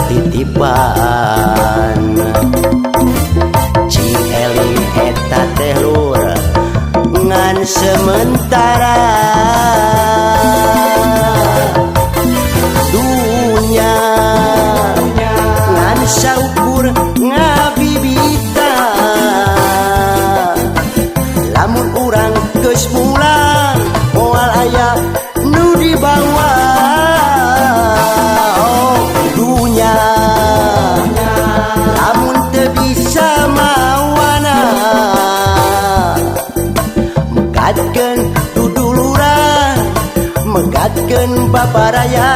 Titipan Cing eling eta teh, lur, ngan sementara. Dunya ngan saukur ngabibita. Lamun urang geus mulang, moal aya nu dibawa. Oh, dunya lamun teu bisa mawana, megatkeun duduluran, megatkeun babaraya.